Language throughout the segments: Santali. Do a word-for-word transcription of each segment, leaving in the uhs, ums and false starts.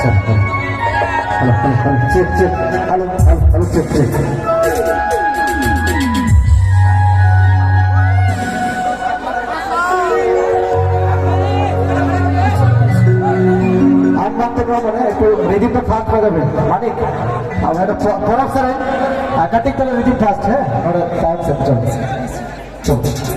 Hello, hello, hello, check, check. Hello, hello, hello, check, check. ᱟᱢ ᱵᱟᱝ ᱛᱮ ᱱᱚᱣᱟ ᱢᱟᱱᱮ ᱮᱠᱴᱩ ᱨᱤᱫᱤᱢ ᱫᱚ ᱯᱷᱟᱥᱴ ᱠᱚᱨᱮ ᱵᱮᱱ᱾ ᱢᱟᱱᱤᱠ, ᱟᱵᱚ ᱫᱚ ᱯᱚ-, ᱯᱚᱨᱚᱵᱽ ᱥᱮᱨᱮᱧ, ᱟᱨ ᱠᱟᱹᱴᱤᱡ ᱛᱟᱞᱟᱝ ᱨᱤᱫᱤᱢ ᱯᱷᱟᱥᱴ, ᱦᱮᱸ? ᱱᱚᱰᱮ ᱛᱟᱭᱚᱢ ᱥᱮᱫ ᱪᱚᱞ᱾ ᱪᱚᱞ᱾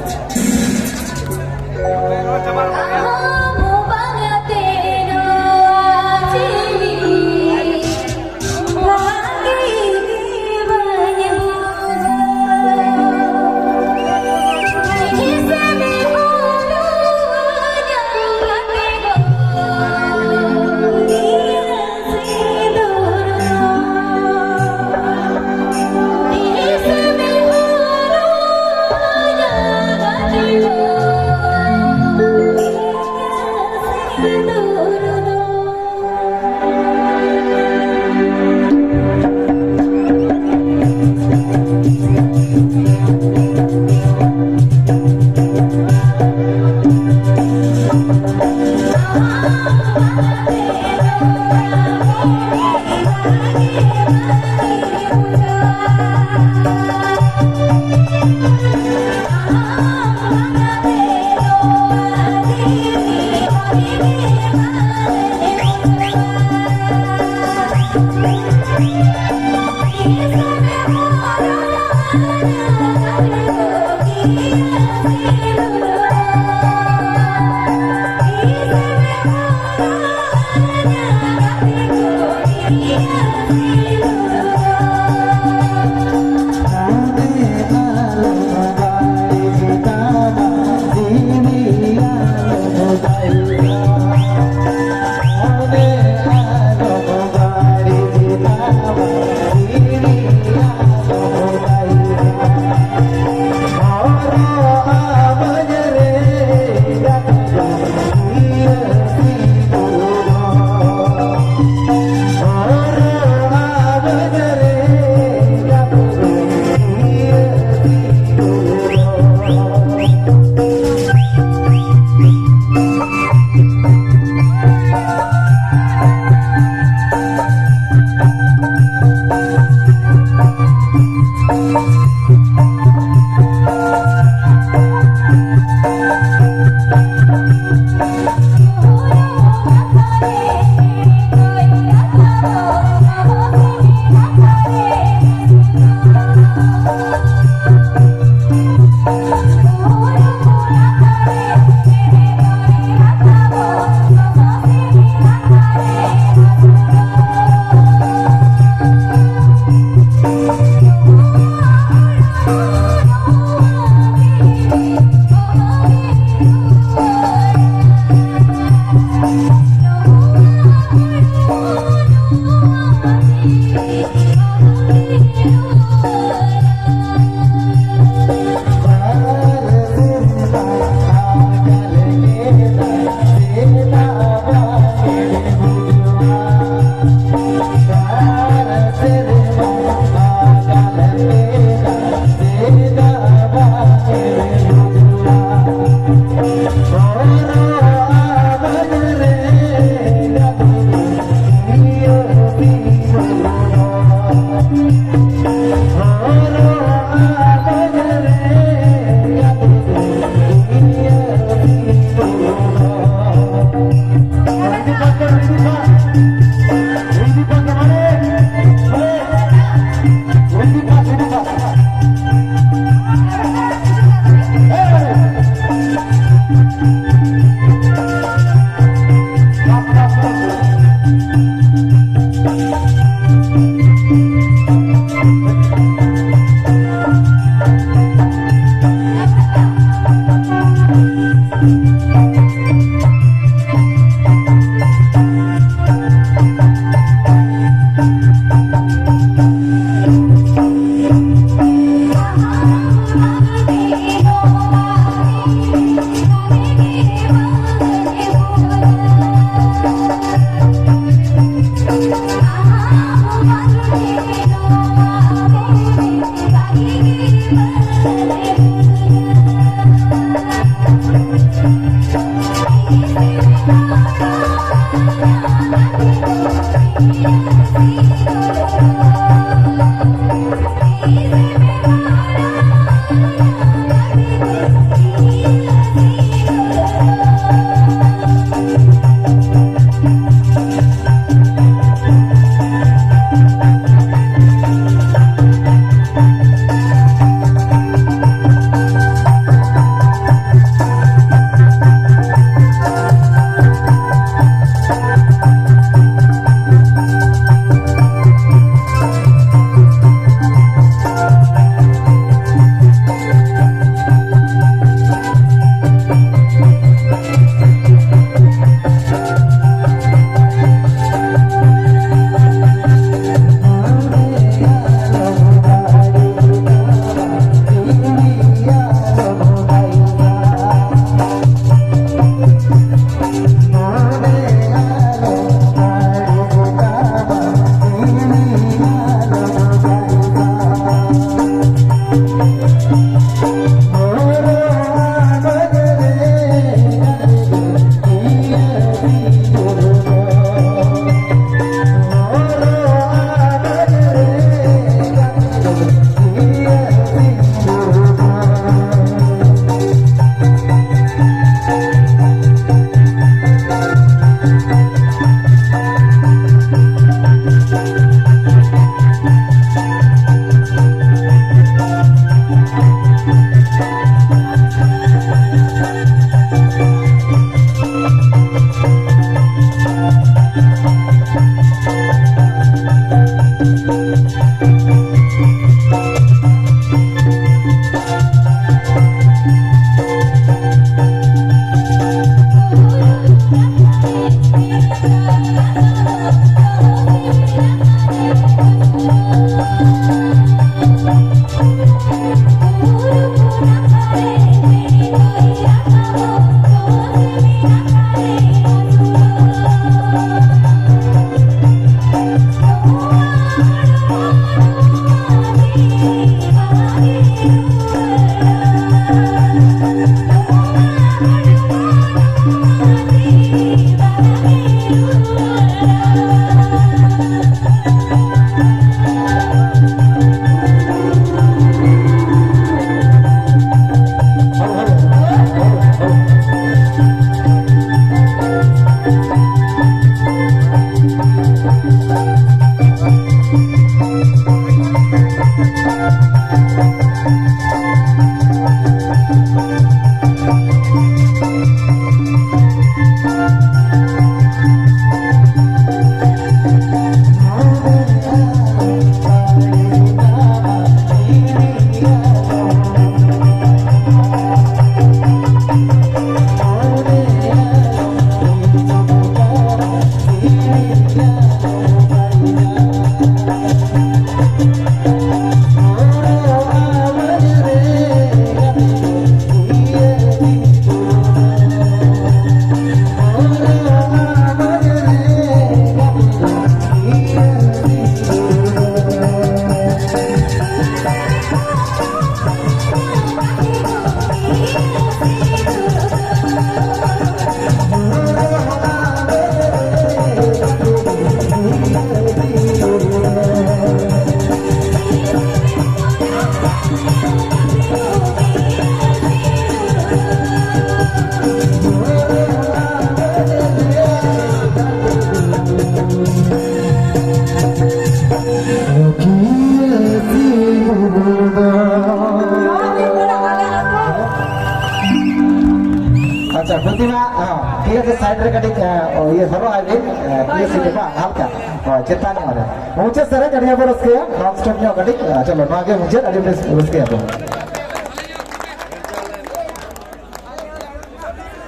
ᱟᱪᱪᱷᱟ, ᱯᱨᱚᱛᱤᱢᱟ, ᱦᱚᱸ, ᱴᱷᱤᱠ ᱟᱪᱷᱮ, side ᱨᱮ ᱠᱟᱹᱴᱤᱡ, ᱮ, ᱤᱭᱟᱹ ᱦᱚᱨᱚᱜ ᱟᱭ ᱵᱤᱱ, ᱮ, ᱴᱷᱤᱠ ᱟᱪᱷᱮ, ᱵᱟᱝ, ᱦᱟᱞᱠᱟ, ᱦᱳᱭ, ᱪᱮᱛᱟᱱ ᱧᱚᱜ ᱨᱮ᱾ ᱢᱩᱪᱟᱹᱫ ᱥᱮᱨᱮᱧ ᱟᱹᱰᱤ ᱟᱵᱚ ᱨᱟᱹᱥᱠᱟᱹᱭᱟ, non stop ᱧᱚᱜ ᱠᱟᱹᱴᱤᱡ, ᱮ, ᱪᱚᱞᱚ, ᱱᱚᱣᱟ ᱜᱮ ᱢᱩᱪᱟᱹᱫ, ᱟᱹᱰᱤ ᱵᱮᱥ ᱨᱟᱹᱥᱠᱟᱹᱭᱟ ᱵᱚᱱ᱾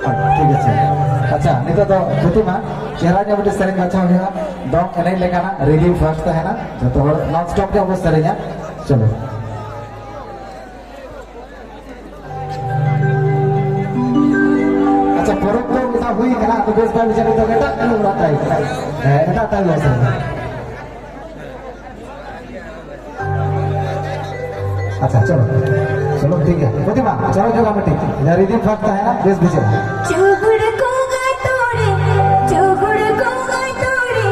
ᱦᱳᱭ, ᱴᱷᱤᱠ ᱟᱪᱷᱮ᱾ ᱟᱪᱪᱷᱟ, ᱱᱤᱛᱚᱜ ᱫᱚ ᱯᱨᱚᱛᱤᱢᱟ, ᱪᱮᱦᱨᱟ ᱧᱚᱜ ᱢᱤᱫᱴᱮᱡ ᱥᱮᱨᱮᱧ ᱵᱟᱪᱷᱟᱣ ᱦᱩᱭᱩᱜᱼᱟ, ᱫᱚᱝ ᱮᱱᱮᱡ ᱞᱮᱠᱟᱱᱟᱜ, rhythm fast ᱛᱟᱦᱮᱱᱟ, ᱡᱚᱛᱚ ᱦᱚᱲ non stop ᱜᱮ ᱟᱵᱚ ᱥᱮᱨᱮᱧᱟ, ᱪᱚᱞᱚ᱾ ᱟᱪᱪᱷᱟ, ᱯᱚᱨᱚᱵᱽ ᱫᱚ ᱢᱤᱫ ᱫᱷᱟᱣ ᱦᱩᱭ ᱠᱟᱱᱟ, ᱟᱫᱚ ᱵᱮᱥ ᱵᱟᱭ ᱵᱩᱡᱷᱟᱹᱣ ᱱᱤᱛᱚᱜ ᱮᱴᱟᱜ ᱠᱟᱹᱢᱤ ᱚᱲᱟᱜ ᱛᱟᱭ᱾ ᱦᱮᱸ, ᱮᱴᱟᱜ ᱛᱟᱭ ᱵᱮᱥ᱾ ᱟᱪᱪᱷᱟ, ᱪᱚᱞᱚ᱾ ᱪᱚᱞᱚ, ᱴᱷᱤᱠ ᱜᱮᱭᱟ᱾ ᱯᱨᱚᱛᱤᱢᱟ, ᱪᱚᱞᱚ ᱡᱚᱜᱟ ᱢᱤᱫᱴᱤᱡ᱾ ᱡᱟᱦᱟᱸ rhythm fast ᱛᱟᱦᱮᱱᱟ, ᱵᱮᱥ ᱵᱩᱡᱷᱟᱹᱜᱼᱟ᱾ ᱪᱩᱜᱩᱲ ᱠᱚ ᱜᱟᱛᱳᱲᱮ, ᱪᱩᱜᱩᱲ ᱠᱚ ᱜᱟᱛᱳᱲᱮ,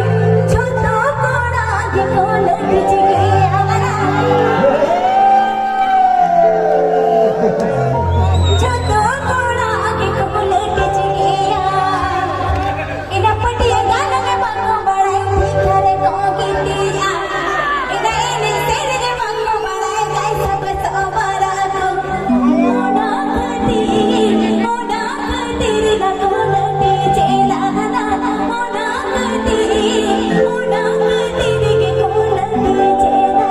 ᱡᱷᱚᱛᱚ ᱠᱚᱲᱟ ᱜᱮᱠᱚ ᱞᱟᱹᱴᱤᱡ ᱜᱮᱭᱟ᱾ ᱡᱷᱚᱛᱚ ᱠᱚᱲᱟ ᱜᱮᱠᱚ ᱞᱟᱹᱴᱤᱡ ᱜᱮᱭᱟ᱾ ᱤᱱᱟᱹ ᱯᱟᱹᱴᱤᱭᱟᱹ ᱜᱟᱱ ᱜᱮ ᱵᱟᱠᱚ ᱵᱟᱲᱟᱭ, ᱵᱷᱤᱛᱟᱹᱨ ᱨᱮᱠᱚ ᱜᱤᱛᱤᱡᱼᱟ᱾ ᱤᱱᱟᱹ ᱮᱱᱮᱡ ᱥᱮᱨᱮᱧ ᱵᱟᱠᱚ ᱵᱟᱲᱟᱭ, ᱠᱟᱭᱥᱟ ᱵᱮᱥᱚᱜ ᱵᱟᱨᱟ ᱠᱚ᱾ ᱚᱱᱟ ᱠᱷᱟᱹᱛᱤᱨ, ᱚᱱᱟ ᱠᱷᱟᱹᱛᱤᱨ ᱵᱟᱠᱚ ᱞᱟᱹᱴᱤᱡ ᱮᱫᱟ᱾ ᱚᱱᱟ ᱠᱷᱟᱹᱛᱤᱨ, ᱚᱱᱟ ᱠᱷᱟᱹᱛᱤᱨ ᱜᱮᱠᱚ ᱞᱟᱹᱴᱤᱡ ᱮᱫᱟ᱾